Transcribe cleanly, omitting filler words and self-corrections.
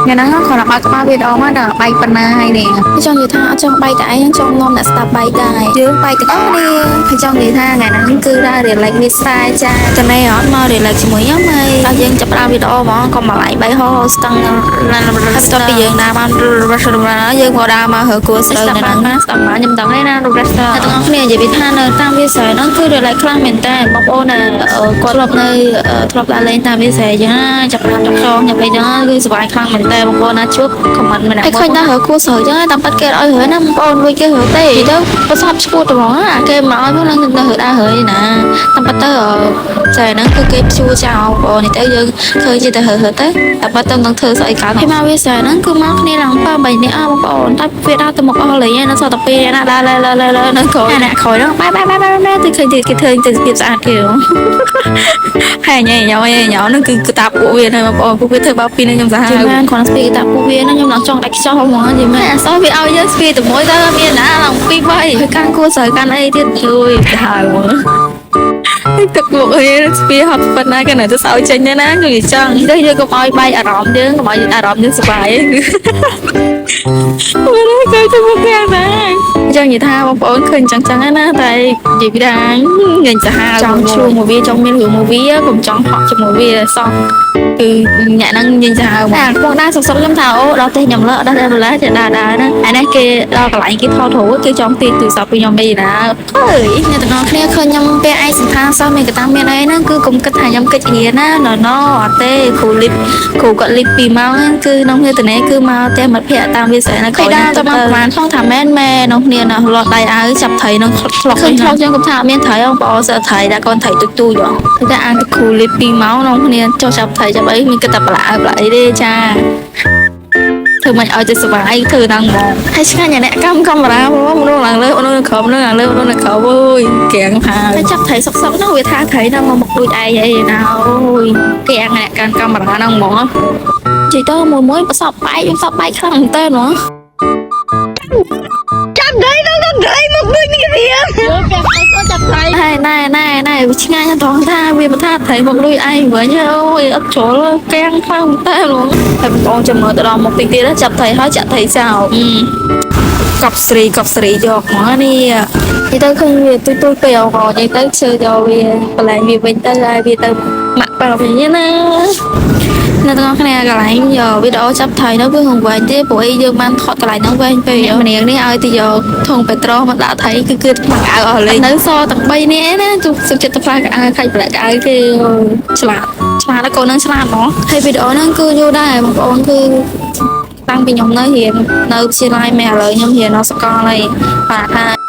ថ្ងៃហ្នឹងគ្រាន់តែបើកក្បាលវីដេអូមកដល់បែកប៉ុណ្ណាហើយនេះចង់និយាយថាអត់ចង់បែកតែឯងចង់នាំអ្នកស្ដាប់បែកដែរយើងបែកទាំងអស់គ្នាហើយចង់និយាយថាថ្ងៃហ្នឹងគឺថា relax វាស្រែចាតនេះអត់មក relax ជាមួយខ្ញុំហើយដល់យើងចាប់ផ្ដើមវីដេអូហ្មងក៏មកឡៃបីហោស្តឹងស្តពីយើងណាបានយើងមកដើរមកហើគួស្រូវនៅហ្នឹងណាស្ដាប់មកខ្ញុំដឹងហើយណា rest តែទាំងអស់គ្នានិយាយពីថានៅតាមវាស្រែហ្នឹងគឺ relax ខ្លាំងមែនតើបងប្អូនគាត់ធ្លាប់នៅធ្លាប់ដើរលេងតាមវាស្រែអញ្ចឹងចាប់ផ្ដើមចង់ចាប់អីចឹងគឺសុបាយខ្លាំងមែនតើបងប្អូនណាជួប comment ម្នាក់មួយឃើញដល់រើគួស្រូវចឹងតាមពិតគេអត់ឲ្យរើណាបងប្អូនលួចគេរើទេទៅប្រសពឈួតហ្មងអាគេមកឲ្យហ្នឹងនៅរើដើររើណាតាមពិតទៅស្រែហ្នឹងគឺគេព្យួរចោលបងប្អូននេះទៅយើងឃើញជាទៅរើរើទៅតែពិតទៅនឹងធ្វើស្អីកើតហើយមកវាស្រែហ្នឹងគឺមកគ្នាឡើងប៉3នាក់បងប្អូនតែវាដើរទៅមុខអស់លេងនៅសល់តែ2នាក់ណាដើរលើលើលើនៅក្រោយអ្នកក្រោយហ្នឹងបែបែបែបែទៅឃើញគេធ្វើទៅភាពស្អាតគេហើយញ៉ៃញ៉ៃញ៉ៃហ្នឹងគឺតាពួកវាហ្នឹងបងប្អូនពួកវាធ្វើបាបពីនឹងខ្ញុំសាហាវមែនគ្រាន់ស្ពីតាពួកវាហ្នឹងខ្ញុំឡើងចង់ដាច់ខ្យល់ហ្មងយីមែនអសោះវាឲ្យយើងស្ពីតែមួយទៅមានណាឡើង2 3ហើយកាន់គួរស្រូវកាន់អីទៀតជួយទៅហើយហ្មងទឹកមុខអីស្ពីហត់ប៉ុណ្ណាគេនៅទៅសើចចេញណាគឺចង់ទៅយើងកុំឲ្យបែកអារម្មណ៍យើងកុំឲ្យអារម្មណ៍យើងសុបាយមើលទៅទៅមុខគេណាចង់និយាយថាបងប្អូនឃើញចឹងចឹងណាតែនិយាយពីថាញញសាហាវចង់ឆ្លោះមកវាចង់មានរឿងមកវាកុំចង់ហក់ជាមួយវាសោះគឺអ្នកហ្នឹងញញសាហាវមកបងដែរសុកសុកខ្ញុំថាអូដល់ទេខ្ញុំលើដល់ដល់ឡើយដើរដើរណាអានេះគេដល់កន្លែងគេថតរូបគេចង់ទាញទូរស័ព្ទពីខ្ញុំអីណាអើយអ្នកទាំងអស់គ្នាឃើញខ្ញុំពាក់ឯកសណ្ឋានសោះមានកតាមានអីហ្នឹងគឺកុំគិតថាខ្ញុំគិតរៀនណាណណអត់ទេគ្រូលីបគ្រូគាត់លីប2ម៉ោងគឺក្នុងគ្នាតនេះគឺមកផ្ទះមិត្តភ័ក្តិតាមវាសនាក្រោយទៅមកប្រហែលផងថាមែនមែនក្នុងគ្នាណាលាត់ដៃអាវចាប់ត្រីនឹងឆ្លុកឃើញឆ្លុកយើងកុំថាអត់មានត្រីបងប្អូនសើត្រីតែកូនត្រីទូចទូចហ៎តែអានគ្រូលីប2ម៉ោងក្នុងគ្នាចុះចាប់ត្រីចាប់អីមានគិតតែប្រឡាក់ប្រឡាក់អីទេចាធ្វើមិនឲ្យទៅសុបាយធ្វើដល់ហ្មងហើយឆ្ងាញ់អ្នកកម្មកាមេរ៉ាហ្មងមនុស្សឡើងលើមនុស្សនៅក្រោមមនុស្សឡើងលើមនុស្សនៅក្រោមអូយកាំងផាតែចាប់ត្រីសុកសុកហ្នឹងវាថាត្រីហ្នឹងមកមកដូចឯងអីណាអូយកាំងអ្នកកាន់កាមេរ៉ាហ្នឹងហ្មងនិយាយទៅមួយមួយប្រសពបែកខ្ញុំសពបែកខ្លាំងមែនតើហ្មង ចាប់ត្រីទៅចាប់ត្រីមកដូចនេះរៀង ណែណែណែណែវាឆ្ងាញ់ត្រង់ថាវាមិនថាត្រីមកលួយឯងវិញអូយអត់ជ្រុលកាំងខ្លាំងមែនតើហ្មងហើយបងប្អូនចាំមើលទៅដល់មុខតិចទៀតចាប់ត្រីហើយចាក់ត្រីចោលកប់ស្រីកប់ស្រីយកហ្មងនេះនិយាយទៅឃើញវាទុយទុយពេកអូនិយាយទៅជឿយកវាកន្លែងវាវិញទៅហើយវាទៅម៉ាក់ប៉ាវិញណាអ្នកទាំងអស់គ្នាកន្លែងយកវីដេអូចាប់ថៃនោះវាហងវែងទេព្រោះអីយើងបានថតកន្លែងហ្នឹងវែងពេកម្នាងនេះឲ្យទៅយកធុងពេត្រូមកដាក់ថៃគឺគឺខ្មាក់អាវអស់លេងនៅសទាំង3នាក់ណាទុសុខចិត្តទៅផ្លាស់កៅអៅខាច់ប្រឡាក់កៅអៅគេឆ្លាតឆ្លាតដល់កូនហ្នឹងឆ្លាតហ្មងហើយវីដេអូហ្នឹងគឺយូរដែរបងប្អូនគឺតាំងពីខ្ញុំនៅរៀននៅវិទ្យាល័យមែនឥឡូវខ្ញុំរៀននៅសាកលហើយបាទថា